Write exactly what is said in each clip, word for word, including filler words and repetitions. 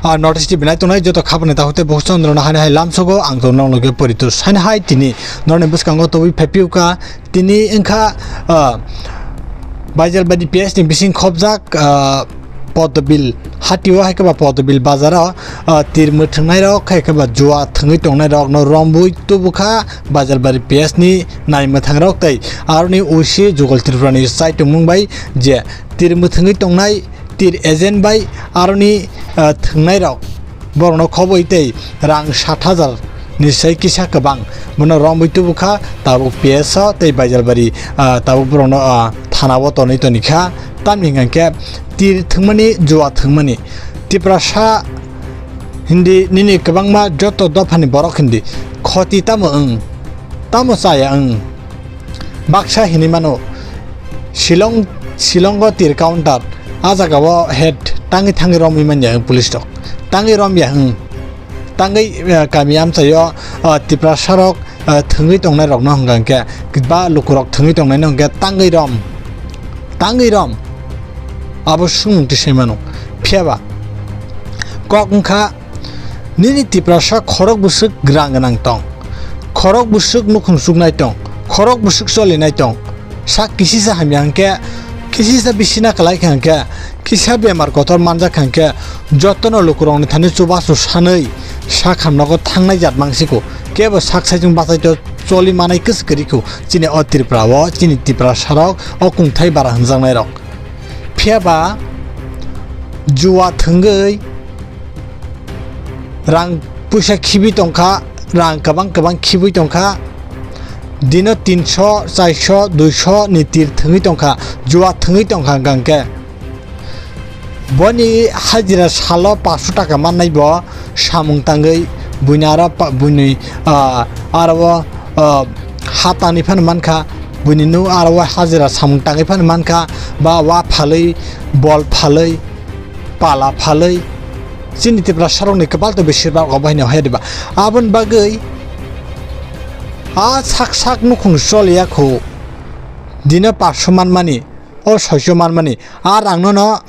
Ah, North East T V nai tongnai joto khapani takhuk tei bukhuk chondrono haino hai lamsogo ang tong nong loge poritus. Haino hai tini norni bwskango tobwi phaipiuka tini wngkha, ah, Baijalbari P S ni bising khobjak, ah, Podobil hatio hai khe ba Podobil bazaro, ah, tir mwthwngnairok hai khe ba jua thwngwi tongnairokno rombwi tubukha Baijalbari P S ni naimwthangrok tei aroni O C Jugal Tripura ni chaitumung bai je tir mwthwngwi tongnai tir agent bai aroni, ah, thwngnairok borokno khobwi tei rang sat hajar ni sai kisa kwbang bono romwi tubukha tabuk P S o tei Baijalbari, ah, tabuk borokno, ah, thana o tonwi tonikha. Tamni hwnkha khe tir thwngmani, jua thwngmani Tiprasa hindi nini kwbangma joto dophani borok hindi khoti tamo wng, tamo chaya wng. Baksa hinwi mano, Shillong, Shillongo tir counter, a jagao head tangwi thangwi romwi manya wng police rok. Tangwi romya wng. Tangwi, eh, kami amchaio, eh, Tiprasa rok, eh, thwngwi tongnai rokno hwnkha hwnkhe, ba lukurok thwngwi tongnaino hwnkhe tangwi rom. Tangwi rom. Abo swngmung twi sai mano. Phiya ba kok wngkha, nini Tiprasa khorok bwswk rang gwnang tong, khorok bwswk nukhung chuknai tong, khorok bwswk cholinai tong, sak kisisa hamya hwnkhe, kisisa bisina kwlai kha hwnkhe, kisa bemar kotor manjak kha hwnkhe, jotono lukurokni thani chubachu sanwi sak hamnogo thangnai jat mangsiko, kebo sak saichung bachaito choli manai kwswk kwrwikho chini o Tripura o, chini Tiprasa rok o kungthai bara hwnjaknai rok. Phiya ba jua thwngwi rang puisa khibwi tongkha, rang kwbang kwbang khibwi tongkha, dino tinso, chaiso, duiso ni tir thwngwi tongkha, jua thwngwi tongkha hwnkha hwnkhe. Boni hajira salo paanso taka mannai bo samung tangwi, buini aro pa-, buini, ah, aro o, ah, ha tangwi phano mankha, buini nuk aro o hajira samung tangwi phano mankha, ba wa phalwi, bol phalwi, pala phalwi, chini Tiprasa rokni kwbal to besir bak obo haino hai diba. Aboni bagwi a sak sak nukhung choliya khu, dino paanso manmani, o soiso manmani, a rangno no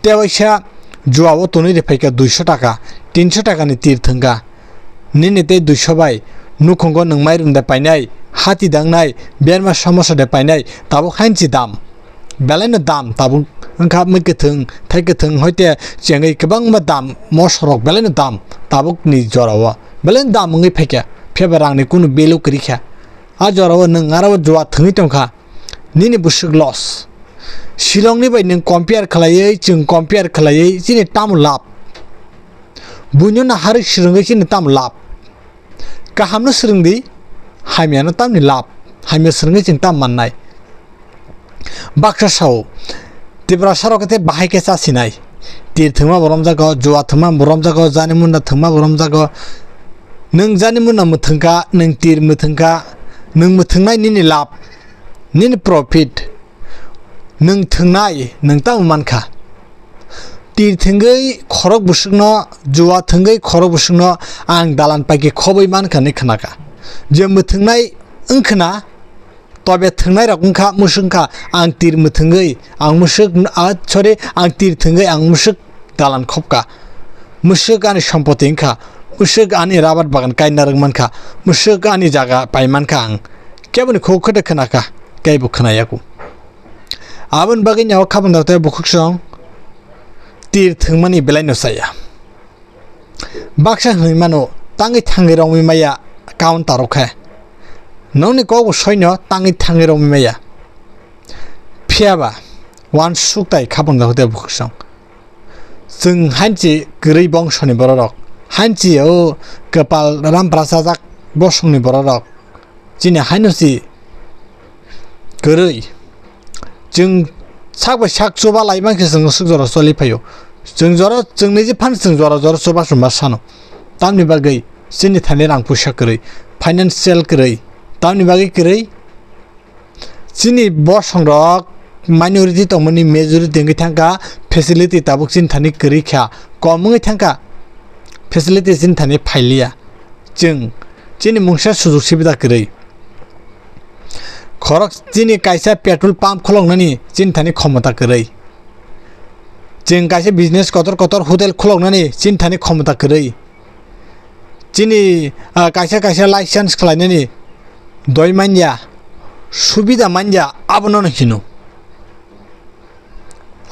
tewaisa jua o tonwi rwphaikha duiso taka, tinso taka ni tir thwngkha. Nini tei duiso bai nukhungo nwng mairum de painai, hati dangnai, berma somosa de painai, tabuk hainsi dam. Belaino dam tabuk wngkha mui kwthwng, thai kwthwng hoite chengwi kwbangma dam mosorok belaino dam tabukni jorao. Belaino dam wngwi phaikha, phiya ba rangni kunu value kwrwi kha. A jorao nwng aro jua thwngwi tongkha, nini bwswk loss. Shillongni bai nwng compare khlaiwi, chwng compare khlaiwi, chini tamo lab? Buino naharwi swrwngwi chini tamo lab? Kahamno swrwngdi, hamyano tamni lab, hamya swrwngwi chwng tam mannai. Baksa sao, Tiprasa rok khe bahai khe chasinai. Tir thwngma bo romjago, jua thwngma bo romjago, jani munda thwngma bo romjago. Nwng jani munda mwthwngkha, nwng tir mwthwngkha, nwng mwthwngnai nini lab, nini profit. Nwng thwngnai, nwng tamo mankha. Tir thwngwi khorok bwswkno, jua thwngwi khorok bwswkno ang dalan paikhe khobwi mankha hinwi khnakha. Je mwthwngnai wngkhwna, tobe thwngnairok wngkha, mwswk wngkha, ang tir mwthwngwi, ang mwswk, ah, sorry, ang tir thwngwi ang mwswk dalan khobkha. Mwswk ani sompoti wngkha, mwswk ani rabar bagan kaina rwngmankha, mwswk ani jaga paimankha ang. Keboni khuk khe de khnakha, kebo khnayaku. Aboni bagwi ni o khabangda tei bukhuksong tir thwngmani belaino chaya. Baksa hwnwi mano, tangwi thangwi romwi maya counter o khe. Nokni kokbo soino tangwi thangwi romwi maya. Phiya ba, uansuk tai khabangda tei bukhuksong. Chwng hanchi kwrwi bongsoni bororok. Hanchi o kwpal rampra chajak bosongni bororok. Chini haino si kwrwi. Chwng sak bai sak chuba lai mankhe chwng swk jora choli phaio. Chwng jora chwng niji phan chwng jora jora chuba chuma sano. Tamni bagwi chini thani rang puisa kwrwi, financial kwrwi. Tamni bagwi kwrwi chini bosongrok minority tongmani majority wngwi thangkha, facility tabuk chini thani kwrwi kha, kom wngwi thangkha, facility chini thani phailiya. Chwng chini mungsa sujug subida kwrwi. Khorok chini kaisa petrol pump kholoknani chini thani khomota kwrwi. Chwng kaisa business kotor kotor hotel khuloknani chini thani khomota kwrwi. Chini, ah, kaisa kaisa license khlainani doi manya, subida manya, abono no hino.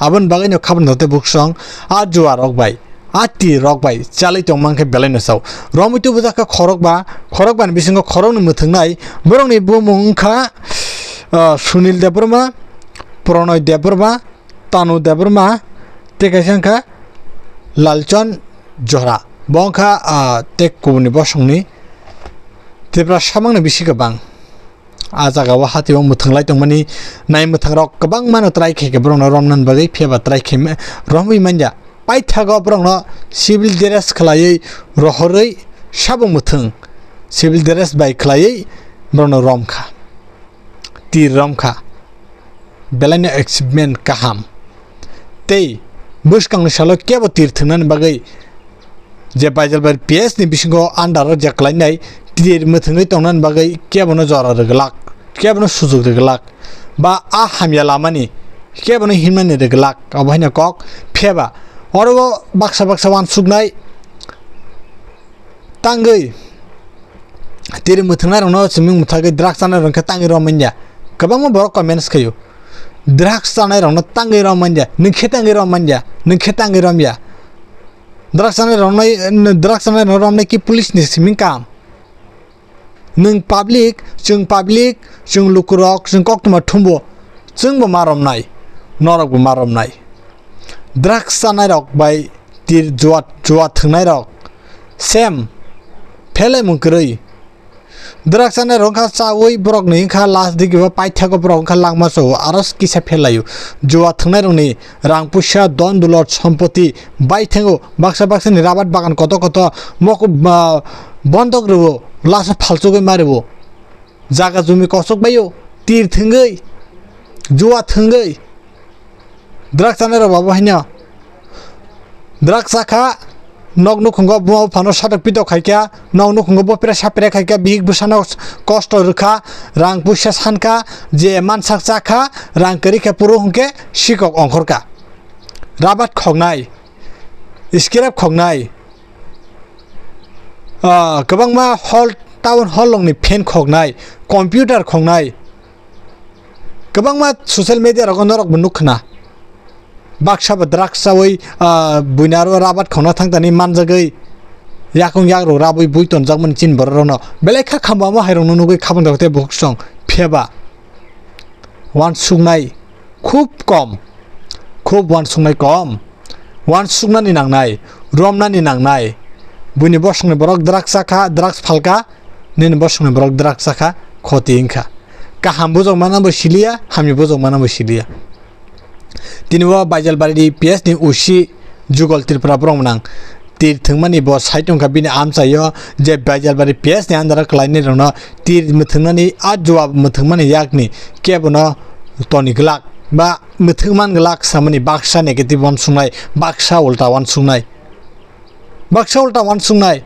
Aboni bagwi no khabang tei buksong a jua rok bai, a tir rok bai chalai tong mankhe belai no sao. Romwi tubu jakha khorokba, khorokbani bisingo khoroknwi mwthwngnai. Borokni bumung wngkha, ah, Sunil Debbarma, Pronoy Debbarma, Tanu Debbarma, tei kaisa wngkha Lalchand Johra. Bo wngkha, ah, tei kubuni bosongni Tripura samangni bisi kwbang. A jaga o hati o mwthang lai tongmani nai mwthang rok kwbangma no try khe khe borok no romna bagwi, phiya ba try khe romwi manya. Paithago borok no civil dress khwlaiwi rohorwi sabo mwthang civil dress bai khwlaiwi borok no romkha, tir romkha. Belai no achievement kaham. Tei bwskang ni salo kebo tir thwngnani bagwi je Baijalbari P S ni bisingo under o je kwlainai tir mwthangwi tongnani bagwi kebono jora rwglak, kebono sujuk rwglak, ba a hamya lamani kebono himnani rwglak, obo haino kok pheba oro o baksa baksa uansuknai tangwi tir mwthangnairokno simi mwthagwi drugs chanairok khe tangwi romanya. Kwbangma borok comments khaio, drugs chanairokno tangwi romanya, nwng khe tangwi romanya, nwng khe tangwi romya. Drugs chanairokno, drugs chanairokno romnai ki police ni simi kam? Nwng public, chwng public, chwng lukurok, chwng koktwma thumbo, chwngbo ma romnai, norokbo ma romnai. Drugs chanairok bai tir jua, jua thwngnairok same phelaimung kwrwi. Drugs chanairok wngkha chawi borokni wngkha last digi o paithago borok wngkha langma chao aro kisa phelaio. Jua thwngnairokni rang puisa don dulot sompoti bai thango, baksa baksani rabat bagan koto koto mok, ah, bondok rwo, lasa phalchugwi ma rwo. Jaga jumi kosok baio, tir thwngwi, jua thwngwi. Drugs chanairok babo haino. Drugs chakha, nok nukhungo buma buphano satok pitok khaikha, nok nukhungo bopre sapre khaikha, bihik bwsano kosto rwkha, rang puisa sankha, je mansak chakha, rang kwrwi khe puro hwnkhe sikok ongkhorkha. Rabat khoknai, scrap khoknai, ah, kwbangma hall, town hall rokni fan khoknai, computer khoknai, kwbangma social media rogo norok bo nukkhna. Baksa bo drugs chawi, ah, buini aro rabat khokna thangtani manjagwi yakung yakrok rabwi bui tonjakmani chini borok rokno belai kha khambamo hairokno nugwi khabang tei bukhuk song phiyaba uansuknai khub kom, khub uansuknai kom, uansuknani nangnai, romnani nangnai. Buini bosongni borok drugs chakha, drugs phalkha, nini bosongni borok drugs chakha, khoti wngkha. Kaham bujok manabo siliya, hamya bujok manabo siliya. Tini o Baijalbari P S ni O C Jugol Tripura borok mwnang tir thwngmani bo sai tongkha bini amchaio je Baijalbari P S ni under o kwlainai rokno tir mwthwngnani a jua mwthwngmani yakni kebono toni glak ba mwthwngman glak samani baksa negative uansuknai, baksa ulta uansuknai, baksa ulta uansuknai.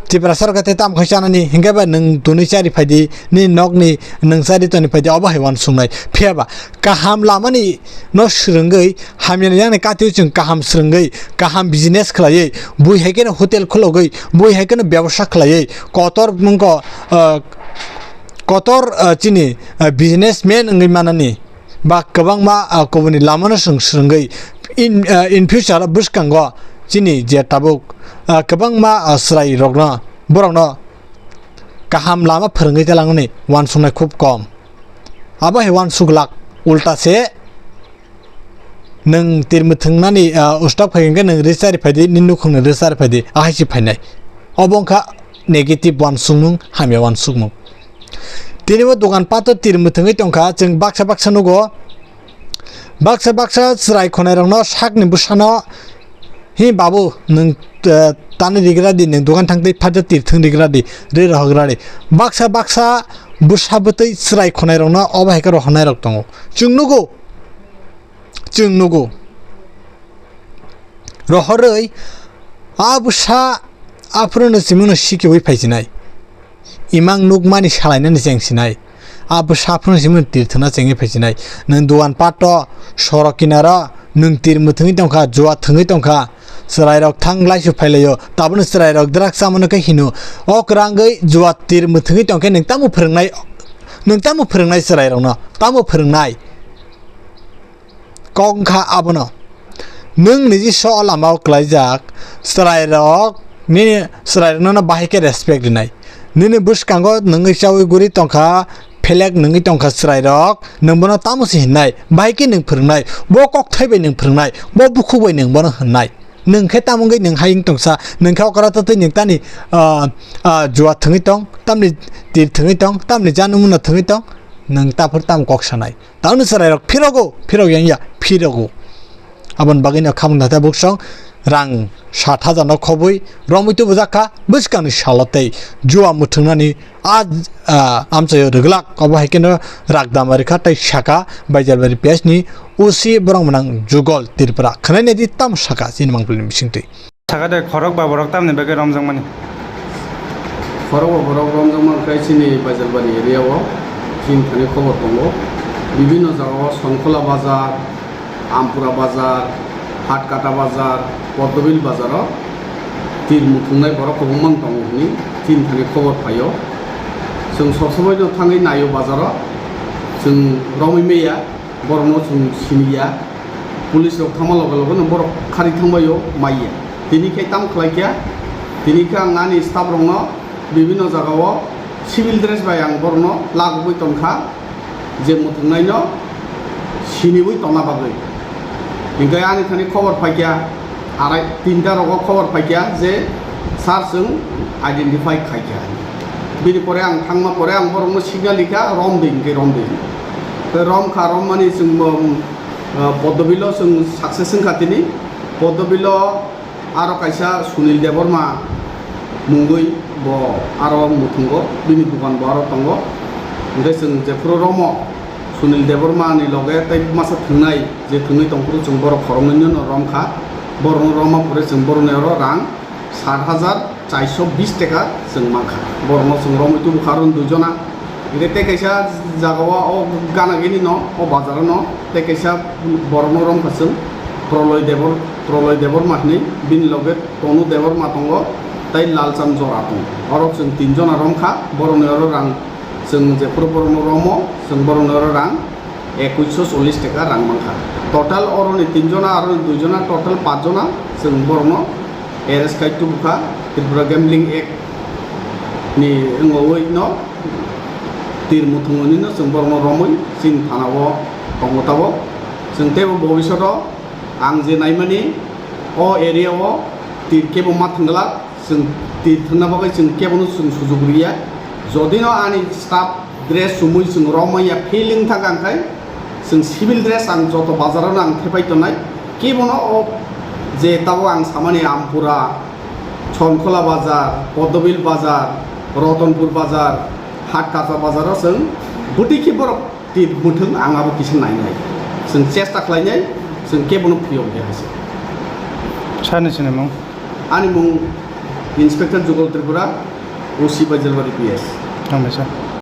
Tiprasa rok khe tei tamo khai chanani, hinkhe ba nwng tonwi chari phaidi, nini nokni nwng chari toni phaidi, obo hai uansuknai. Phiya ba kaham lamani no swrwngwi, hamyani yakni katio chwng kaham swrwngwi, kaham business khlaiwi, bui hai kheno hotel khulogwi, bui hai kheno bebosa khlaiwi, kotor mungko, ah, kotor, ah, chini, ah, businessman wngwi manani. Ba kwbangma, ah, kubuni lamano chwng swrwngwi in, ah, in future o bwskango chini je tabuk, ah, kwbangma, ah, chwrairokno borokno kaham lama phwrwngwi talangmani uansuknai khub kom. Abo hai uansuk glak, ulta se nwng tir mwthwngnani, ah, ustok phai hwnkhe nwng rwchari phaidi, nini nukhungni rwchari phaidi, ahai se phainai. Obo wngkha negative uansukmung, hamya uansukmung. Tini bo dogan pato tir mwthwngwi tongkha, chwng baksa baksa nugo. Baksa baksa chwrai khwnairokno sakni bwsano, "Hi babu, nwng, eh, tani rigra di, nwng dogan thangtwi phato tir thwng rigra di, ri rohogra di." Baksa baksa bwsa bwtwi chwrai khwnairokno obo hai khe rohornairok tongo. Chwng nugo, chwng nugo. Rohorwi a bwsa aphuru no chimung no sikiwi phaisinai. Imang nukmani salainani chengsinai. Abo saphuru simi tir thwngna chengwi phaisinai. Nwng duan pato, sorok kinaro, nwng tir mwthwngwi tongkha, jua thwngwi tongkha. Chwrairok thang laisuk phailaio. Tabukno chwrairok drak chamano khe hino. O kwrangwi jua tir mwthwngwi tongkhe nwng tamo phwrwngnai, nwng tamo phwrwngnai chwrairokno? Tamo phwrwngnai? Kok wngkha abono. Nwng niji so lama o kwlaijak, chwrairok nini chwrairokno no bahai khe respect rinai. Nini bwskango nwngwi chawi guri tongkha, phelek nwngwi tongkha chwrairok, nwng bono tamo se hinnai, bahai khe nwng phwrwngnai, bo kokthai bai nwng phwrwngnai, bo bukhuk bai nwng bono hinnai. Nwng khe tamo wngwi nwng hai wng tongsa, nwng khe okra tatwi nwng tani, ah, ah, jua thwngwi tong, tamni tir thwngwi tong, tamni janu muna thwngwi tong, nwng taphor tamo kok sanai. Tamni chwrairok phirogo, phirok yang ya, phirogo. Aboni bagwino khamung datha buksong rang sat hajar no khobwi romwi tubujakha bwskangni salo tei jua mwthwngnani a, a, amchaio rwglak. Obo hai kheno rakdama rikha tei saka Baijalbari P S ni O C borok mwnang Jugol Tripura. Khwnai naidi tamo saka chini mangpili ni bisingtwi. Sakha de khorok ba borok tamni bagwi romjakmani? Khorok ba borok romjakma khe chini Baijalbari area o chini thani khobor tongo. Bibinno jagao Sonkhola bazar, Ampura bazar, Hatkata bazar, Poddobil bazaro tir muthungnai borok kwbangma tongo hwnwi chini thani khobor phaio. Chwng sob somoino thangwi naio bazaro, chwng romwi maya. Borokno chwng siniya, police rok thangma loge loge no borok khari thangbaio maiya. Tini khe tamo khlai kha, tini khe ang ani staff rokno bibinno jagao civil dress bai ang borokno lagogwi tongkha, je muthungnaino siniwi tongna bagwi. Hinkhe ani thani khobor phaikha, arai tinta rogo khobor phaikha je sir chwng identify khaikha. Bini pore ang thangma pore ang borokno signal rikha, "Romdi," hinkhe romdi. Tei romkha, rommani chwng bo, um, uh, Podobilo chwng success wngkha tini. Podobilo aro kaisa Sunil Debbarma mungwi bo aro muthungo, bini dukan bo aro tongo. Hinkhe chwng jephuru romo Sunil Debbarma ni loge tei masa thwngnai je thwngwi tongphuru chwng borok khoroknwino romkha. Borokno romma pore chwng borokni oro rang sat hajar chairso bis taka chwng mankha. Borokno chwng romwi tubukha aro duijona. Hinkhe tei kaisa jagao o gana gini no, o bazaro no tei kaisa borokno romkha chwng Proloy Debor-, Proloy Debbarma hinwi, bini loge Tonu Debbarma tongo tei Lalchand Jora tongo. Oro chwng tinjona romkha, borokni oro rang chwng jephuru borokno romo, chwng borokni oro rang ekuisho chollish taka rang mankha. Total oroni tinjona, aroni duijona, total pachjona chwng borokno arrest khai tubukha. Tripura Gambling Act ni wngwi no tir muthungwi no chwng borokno romwi chini thana o tongo tabok. Chwng teibo bobishoto ang je naimani o area o tir kebo ma thwngla. Chwng tir thwngna bagwi chwng kebono chwng sujuk riya. Jodi no ani staff dress chumui chwng romwi ya feeling thangkha, hwnkhe chwng civil dress ang joto bazar o no ang thepai tongnai. Kebono o je tabuk ang samani Ampura, Sonkhola bazar, Poddobil bazar, Rotonpur bazar, Hatkata bazar o chwng bwtwi khe borok tir muthung ang abo kisa nainai. Chwng chesta khlainai, chwng kebono phiyok ya hai se. Sani sinimung? Ani mung Inspector Jugol Tripura, O C Baijalbari P S. Hambai sir.